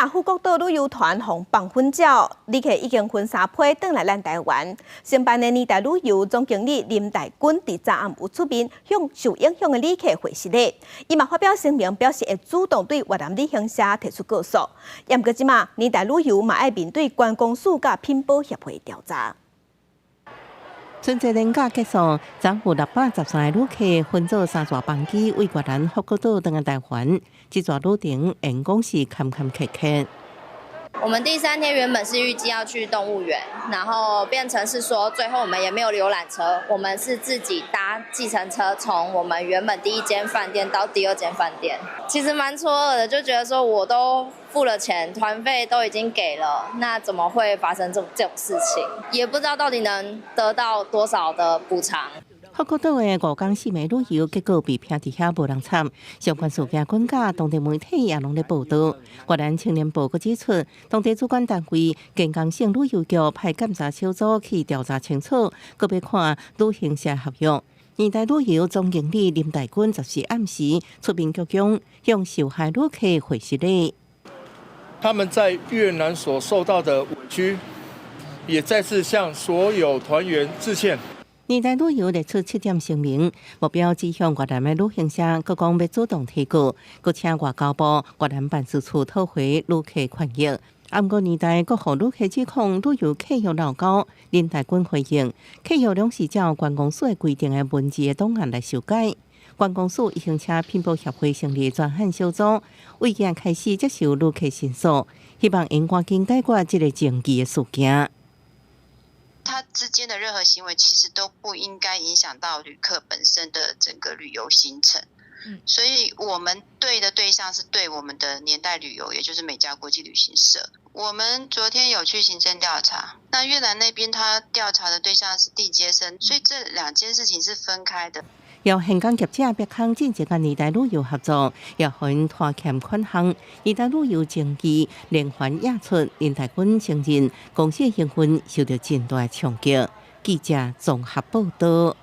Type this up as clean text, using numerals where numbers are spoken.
南富國島旅遊團予放粉鳥，旅客已經分三批轉來咱台灣。承辦的年代旅遊總經理林大軍佇昨暗有出面向受影響的旅客回失禮，伊嘛發表聲明表示會主動對越南旅行社提出告訴。毋過這馬年代旅遊嘛愛面對觀光署佮品保協會調查。春節連假結束，昨有613个旅客分做三座班機對越南富國島轉來台灣，這逝旅程緣講是坎坎坷坷。我們第三天原本是預計要去動物園，然後變成是說最後我們也沒有遊覽車，我們是自己搭計程車從我們原本第一間飯店到第二間飯店，其實蠻錯愕的，就覺得說我都付了錢，團費都已經給了，那怎麼會發生這種事情？也不知道到底能得到多少的補償。富國島的5天4暝旅遊結果被騙佇遐無人參，相關事件滾價，當地媒體也攏咧報導。越南青年報閣指出，當地主管單位健江省旅遊局派檢查小組去調查清楚，閣欲看旅行社合約。年代旅遊總經理林大軍14暗時出面鞠躬，向受害旅客回失禮。他們在越南所受到的委屈，也再次向所有團員致歉。年代旅遊列出七點聲明，目標指向越南的旅行社，閣講欲主動提告，閣請外交部越南辦事處討回旅客權益。毋過年代閣予旅客指控旅遊契約漏勾，林大軍回應，契約攏是照觀光署的規定的文字的檔案來修改。觀光署已經請品保協會成立專案小組，對今開始接受旅客申訴，希望𪜶趕緊解決這個爭議的事件。他之間的任何行為其實都不應該影響到旅客本身的整個旅遊行程。所以我們對的對象是對我們的年代旅遊，也就是美家國際旅行社。我們昨天有去行政調查，那越南那邊他調查的對象是地接生，所以這兩件事情是分開的。由香港業者別康進前佮年代旅遊合作，也予𪜶拖欠款項。年代旅遊爭議連環惹出，林大軍承認公司營運受到真大衝擊。記者綜合報導。